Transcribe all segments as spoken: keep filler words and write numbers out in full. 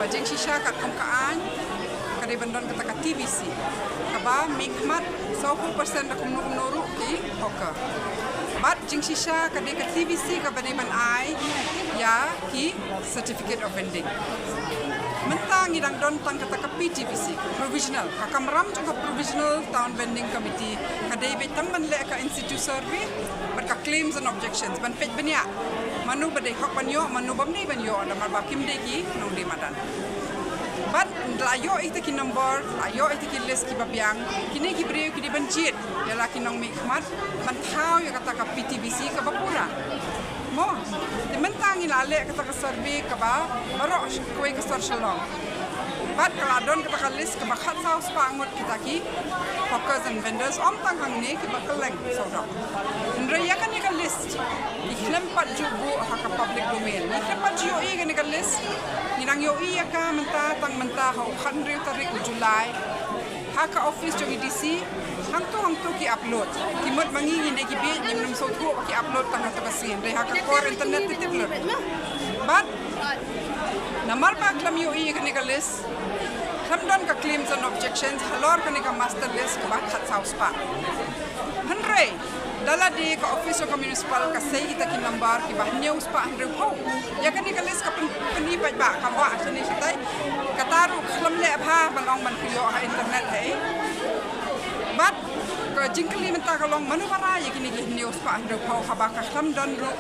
Jingshisha katkum ka aiñ ka dei ban don kata ka T V C kaba mihkhmat, sawphew percent da kumno kumno ruh ki hawker. Bad jingshisha ka dei ka T V C kaba dei ban ai ïa ki certificate of vending. Mynta ngi dang don tang kata ka P T V C, provisional, ka kamram jong ka provisional town vending committee, ka dei beit tang ban leh ka in situ survey bad ka claims and objections, ban peit bniah mano ba dei hok ban ïoh, mano bym dei ban ïoh, namar ba kim dei ki nongdie madan. Bad la ïoh ïa kita ki nombor, la ïoh ïa kita ki list kiba biang, kine ki briew ki dei ban jied ïa la ki nongmihkhmat ban thaw ïa kata ka P T V C kaba pura. Mo, te mynta ngi la leh kata ka survey kaba baroh kawei ka sor Shillong. Bad ka la don kata ka list kaba khatsaw spah ngut kita ki hawkers and vendors, ym tang hangne kiba kylleng sawdong. Hynrei ïa kane ka list ngi khlem pat ju buh ha ka public domain, ngi khlem pat ju ïohi ïa kane ka list. Ngi nang ïohi ïa ka mynta, tang mynta ha u khathynriew tarik u July, ha ka office jong i D C. Hangto hangto ki upload. Ki mut ma ngi ngin dei ki bieit, ngim nym sngewthuh ba ki upload tang hato ka sien, dei ha ka kor internet te tip lut. Bad namar ba khlem ïohi ïa kane ka list, khlem don ka claims and objections halor kane ka master list kaba khatsaw spah. Hynrei da lade ka office jong ka municipal ka sei kita ki number kiba hynñiew spah hynriewphew. Ïa kane ka list ka pyn, pyni paidbah, ka wah shane shatai. Kata ruh khlem leh bha ban ong ban pynïoh ha internet hi. Bad ka jingkylli mynta ka long, mano ba rai ïa kine ki hynñiew spah hynriewphew haba ka khlem don ruh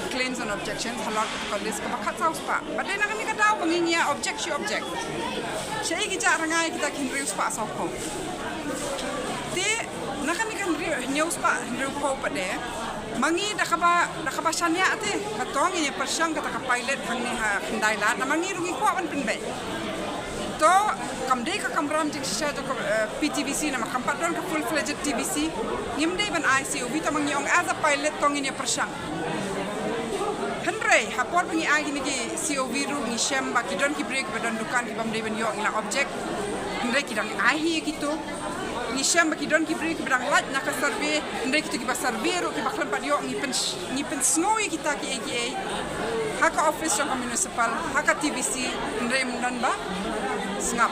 claims and objections halor ka list kaba khatsaw spah? Bad dei na kane ka daw ba ngi ngi ïa object, shi object. Shaei ki jah rngai kita ki hynriew spah sawphew? Te na kane ka hynriew, hynñiew spah hynriewphew pat de, ma ngi da kaba, da kaba shaniah te, ba to ngin ïa pyrshang kata ka pilot hangne ha Khyndai Lad, namar ngi ruh ngi kwah ban pynbeit. To kam dei ka kamram jingshisha jong ka, eh, P T V C, namar kam pat don ka full fledged T V C. Ngim dei ban ai C O V, to ma ngi ong as a pilot to ngin ïa pyrshang. Hynrei ha por ba ngi ai kine ki C O V ruh ngi shem ba ki don ki briew kiba don dukan kibym dei ban ïoh, ngi la object. Hynrei ki dang ai hi ïa kito. Ngi shem ba ki don ki briew kiba dang lait na ka survey, hynrei kito kiba survey ruh kiba khlem pat ïoh, ngi pyn, ngi pynsngew ïa kita kiei kiei ha ka office jong ka municipal, ha ka T V C, hynrei ym don ba sngap.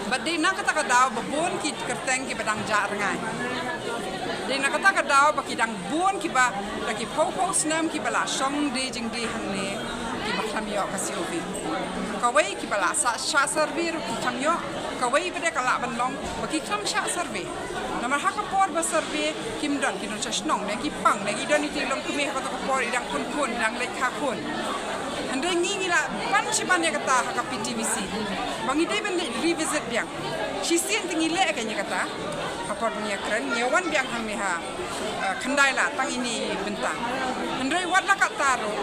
Bad dei na kata ka daw ba bun ki kyrteng kiba dang jah rngai. Dei na kata ka daw ba ki dang bun kiba da ki phew phew snem kiba la shong die jingdie hangne kiba khlem ïoh ka C O V. Kawei kiba la sa, shah survey ruh ki khlem ïoh. Kawei ba dei ka lah ban long ba ki khlem shah survey. Namar ha ka por ba survey kim don, ki don sha shnong ne ki pang ne ki don ïa ki longkmie, ha kata ka por i dang khun khun, i dang leit kha khun. Hynrei ngi ngi la pan shi ban ïa kata ha ka P T V C ba ngi dei ban leit revisit biang. Shisien te ngi leh ka ïa kata ha por ba ngi ïa kren, ngi ïa wan biang hangne ha, eh, Khyndai Lad tang ine i bynta. Hynrei wat la katta ruh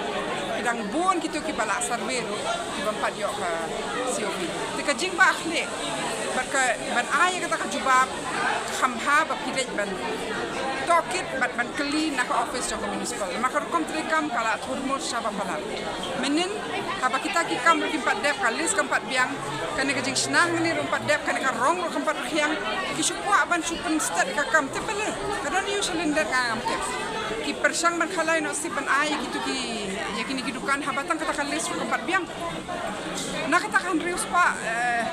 ki dang bun kito kiba la survey ruh kibym pat ïoh ka C O V. Te ka jingbakla bad ka ban ai ïa kata ka jubab kham bha ba phi leit ban tohkit bad ban kylli na ka office jong ka municipal. Namar ka rukom treikam ka la thurmur shaba palat. Mynnin haba kita ki kam ruh kim pat dep, ka list kam pat biang, kane ka jingshna hangne ruh kam pat dep, kane ka rong ruh kam pat rkhiang, ki shu kwah ban shu pynstet ka kam te pele. Ka don ïa u shalyndet nga ngam tip. Ki pyrshang ban khalai noh sip ban ai ïa kito ki, ïa kine ki dukan haba tang kata ka list ruh kam pat biang. Na kata ka hynriew spah, eh,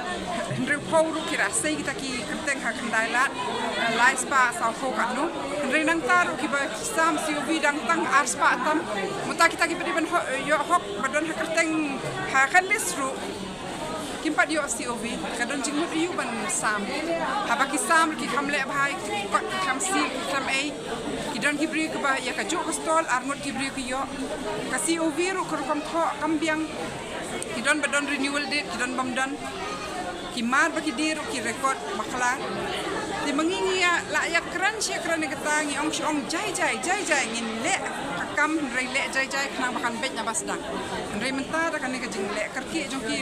hynriewphew ruh ki la sei kita ki kyrteng ha Khyndai Lad, eh, lai spah sawphew katno. Hynrei nangta ruh kiba sam C O V dang tang ar spah tam. Mynta kita kiba dei ban ho-, ïoh hok ba don ha kyrteng ha ka list ruh kim pat ïoh C O V, ka don jingmut aïu ban sam? Haba ki sam ki kham leh bha, ki kot ki kham sil, ki kham ei. Ki don ki briew kiba ïa kajuh ka stall, ar ngut ki briew ki ïoh. Ka C O V ruh ka rukom thoh kam biang. Ki don ba don renewal date, ki don bym don. Ki mar ba ki die ruh ki record bakla. Te ma ngi ngi ïa la ïa kren shi kren ïa kata, ngi ong shi ong jai jai, jai jai ngin leh ka kam, hynrei leh jai jai khnang ba kan beit na ba sdang. Hynrei mynta da kane ka jingleh kyrkieh jong ki,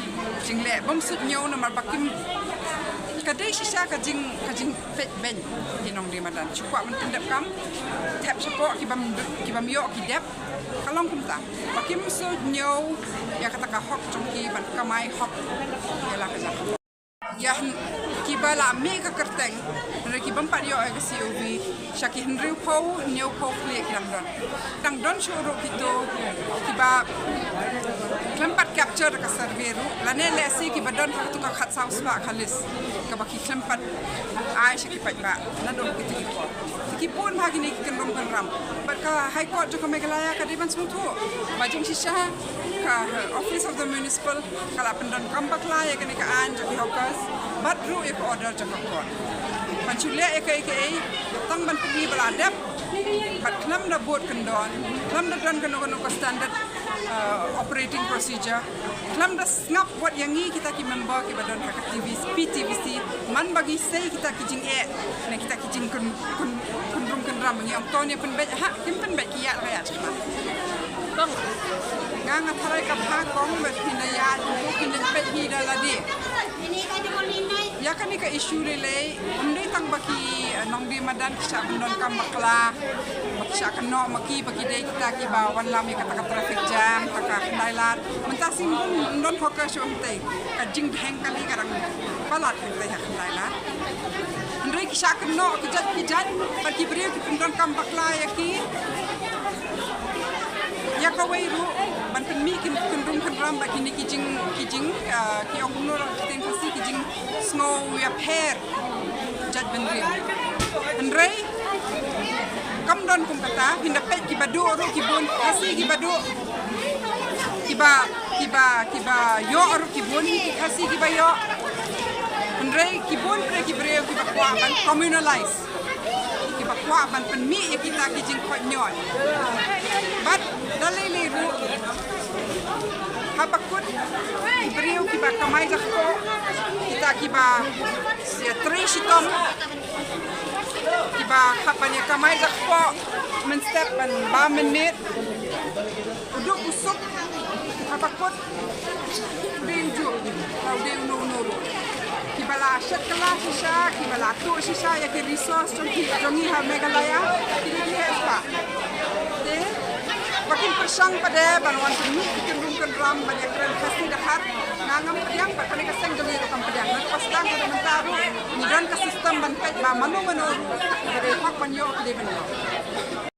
jingleh bym suidñiew namar ba kim, ka dei shisha ka jing, ka jingpeit beiñ ki nongdie madan. Shu kwah ban pyndep kam, thep shapoh ki bym, ki bym ïoh ki dep. Ka long kumta ba kim suidñiew ïa kata ka hok jong ki ban kamai hok ïa la ka jaka. Ïa, ki, Ba la mih ka kyrteng, hynrei ki bym pat ïoh ïa ka C O V, sha ki hynriewphew, hynñiewphew khlieh ki dang don. Dang don shuh ruh kito kiba khlem pat capture da ka survey ruh, lane lehse kiba don ha katu ka khatsaw spah ka list, kaba ki khlem pat ai sha ki paidbah naduh kito ki por. Te ki bun bha kine ki kynrum kynram. Bad ka High Court jong ka Meghalaya ka dei ban sngewthuh ba jingshisha ka, uh, Office of the Municipal ka la pyndonkam bakla ïa kane ka aiñ jong ki hawkers bad ruh ïa ka order jong ka court ban shu leh ïa kaei kaei tang ban pyni ba la dep. Bad khlem da bud kyndon, khlem da don kano kano ka standard, uh, operating procedure. Khlem da sngap wat ïa ngi kita ki member kiba don ha ka T V C, P T V C, man ba ngi sei kita ki jingeh ne kita ki jingkyn-, kyn-, kynrum kynram, ngi ong to ne pynbeit, ha, kim pynbeit, ki ïa la ïa chakma. Nga nga tharai ka bha kong, bad phin da ïa, phin da peit hi da lade. Ïa kane ka issue lei lei, ym dei tang ba ki, eh, nongdie madan ki shah pyndonkam bakla, ba ki shah kynnoh ma ki ba ki dei kita kiba wanlam ïa kata ka traffic jam ha ka Khyndai Lad. Mynta shisien ym don hawker shuh hangtei. Ka jingdheng kali ka dang palat hangtei ha Khyndai Lad. Hynrei ki shah kynnoh ki jait ki jait, bad ki briew ki pyndonkam bakla ïa ki. Ïa kawei ruh ban pynmih kin, kynrum kynram bad kine ki jing, ki jing, ah, ki ong kumno ruh ha ktien Khasi, ki jingsngew ïapher jait bynriew. Hynrei kam don kum kata, phin da peit kiba duh ruh ki bun, Khasi kiba duh, kiba, kiba, kiba ïoh ruh ki bun, ki Khasi kiba ïoh. Hynrei ki bun briew, ki briew kiba kwah ban communalize, kiba kwah ban pynmih ïa kita ki jingkoit ñiot. Bad da lei lei ruh, haba kut ki briew kiba kamai jakpoh, kita kiba ïatrei shitom, kiba hap ban ïa kamai jakpoh mynstep ban bam mynmiet, u duk u suk, haba kut u dei u juh, u dei uno uno ruh. Kiba la shet kylla shisha, kiba la tuh shisha ïa ki resource jong ki, jong ngi ha Meghalaya, ki dei ngi ha spah. Te ba kin pyrshang pat de ban wan pynmih ki kynrum kynram ban ïakren Khasi da khar. Nga ngam pdiang, bad kane ka seng jong ngi ruh kam pdiang. Nga ka sdang ka mynta ruh ngi don ka system ban peit ba mano mano ruh ka dei hok ban ïoh, ka dei ban ïoh.